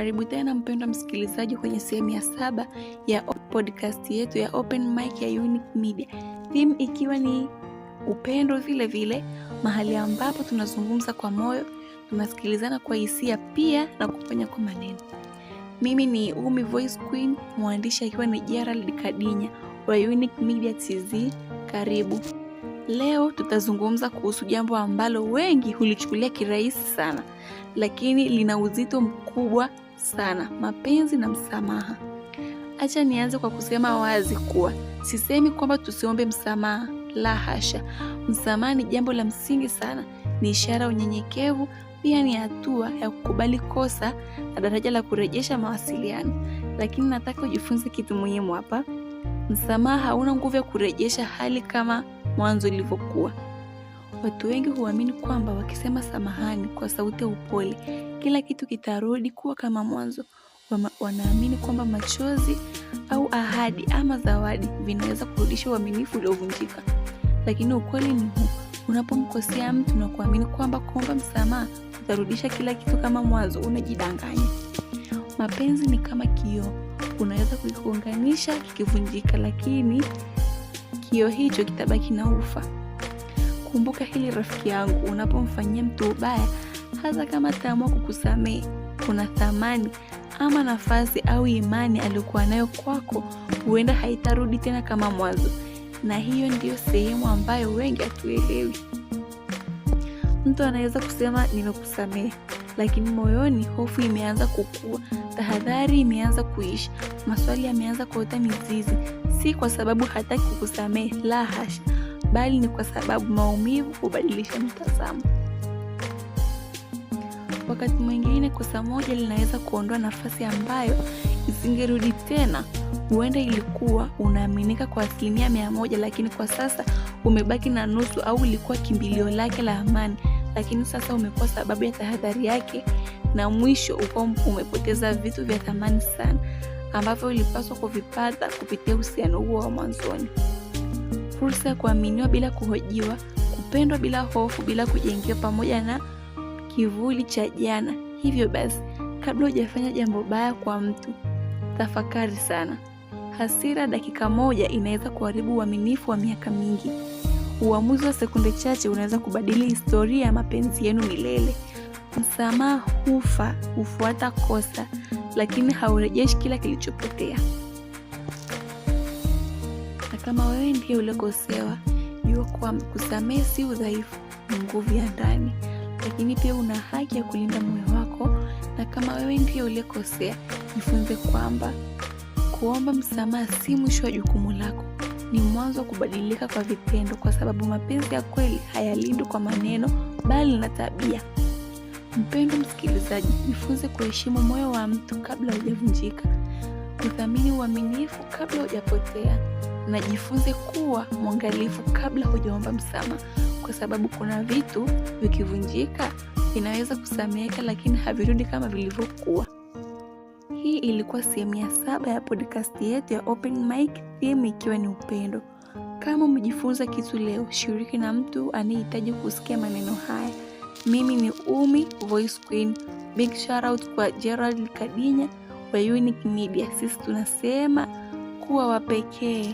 Karibu tena mpendwa msikilizaji kwenye sehemu ya 7 ya podcast yetu ya Open Mic ya Unique Media. Theme ikiwa ni upendo vile vile, mahali ambapo tunazungumza kwa moyo, tunasikilizana kwa hisia pia na kufanya kwa maneno. Mimi ni Umi Voice Queen, mwandishi akiwa ni Gerald Kadinya wa Unique Media TZ. Karibu. Leo tutazungumza kuhusu jambo ambalo wengi hulichukulia kirahisi sana, lakini lina uzito mkubwa sana: mapenzi na msamaha. Acha nianze kwa kusema wazi kuwa sisemi kwamba tusiombe msamaha, la hasha. Msamaha ni jambo la msingi sana, ni ishara ya unyenyekevu, pia ni hatua ya kukubali kosa na daraja la kurejesha mawasiliano. Lakini nataka ujifunze kitu muhimu hapa. Msamaha hauna nguvu ya kurejesha hali kama mwanzo ilivyokuwa. Watu wengi huamini kwamba wakisema samahani kwa sauti ya upole, kila kitu kitarudi kuwa kama mwanzo. Wanaamini kwamba machozi au ahadi ama zawadi vinaweza kurudisha uaminifu uliovunjika. Lakini ukweli ni huu: unapomkosea mtu na kuamini kwamba kuomba msamaha utarudisha kila kitu kama mwanzo, unajidanganya. Mapenzi ni kama kioo, unaweza kukiunganisha kikivunjika, lakini kioo hicho kitabaki na ufa. Kumbuka hili rafiki yangu, unapomfanyia mtu ubaya, hasa kama ataamua kukusamehe, kuna thamani ama nafasi au imani aliyokuwa nayo kwako huenda haitarudi tena kama mwanzo. Na hiyo ndiyo sehemu ambayo wengi hatuelewi. Mtu anaweza kusema nimekusamehe, lakini moyoni hofu imeanza kukua, tahadhari imeanza kuisha, maswali yameanza kuota mizizi. Si kwa sababu hataki kukusamehe, la hasha, bali ni kwa sababu maumivu hubadilisha mtazamo. Wakati mwingine kosa moja linaweza kuondoa nafasi ambayo isingerudi tena. Huenda ilikuwa unaaminika kwa 100%, lakini kwa sasa umebaki na nusu, au ilikuwa kimbilio lake la amani, lakini sasa umekuwa sababu ya tahadhari yake, na mwisho uko umepoteza vitu vya thamani sana ambavyo ulipaswa kuvipata kupitia uhusiano huo wa mwanzoni. Fursa ya kuaminiwa bila kuhojiwa, kupendwa bila hofu, bila kujengewa, pamoja na kivuli cha jana. Hivyo basi, kabla hujafanya jambo baya kwa mtu, tafakari sana. Hasira dakika moja inaweza kuharibu uaminifu wa miaka mingi. Uamuzi wa sekunde chache unaweza kubadili historia ya mapenzi yenu milele. Msamaha hufa, hufuata kosa, lakini haurejeshi kila kilichopotea. Na kama wewe ndiye uliokosewa, jua kuwa kusamehe si udhaifu, ni nguvu ya ndani. Lakini pia una haki ya kulinda moyo wako. Na kama wewe ndiye uliyekosea, jifunze kwamba kuomba msamaha si mwisho wa jukumu lako, ni mwanzo wa kubadilika kwa vitendo, kwa sababu mapenzi ya kweli hayalindwi kwa maneno, bali na tabia. Mpendwa msikilizaji, jifunze kuheshimu moyo wa mtu kabla hujavunjika, kuthamini uaminifu kabla hujapotea, na jifunze kuwa mwangalifu kabla hujaomba msamaha, kwa sababu kuna vitu vikivunjika vinaweza kusameheka, lakini havirudi kama vilivyokuwa. Hii ilikuwa sehemu ya 7 ya podcast yetu ya Open Mic, theme ikiwa ni upendo. Kama umejifunza kitu leo, shiriki na mtu anayehitaji kusikia maneno haya. Mimi ni Umi Voice Queen. Big shout out kwa Gerald Kadinya wa Unique Media. Sisi tunasema kuwa wa pekee.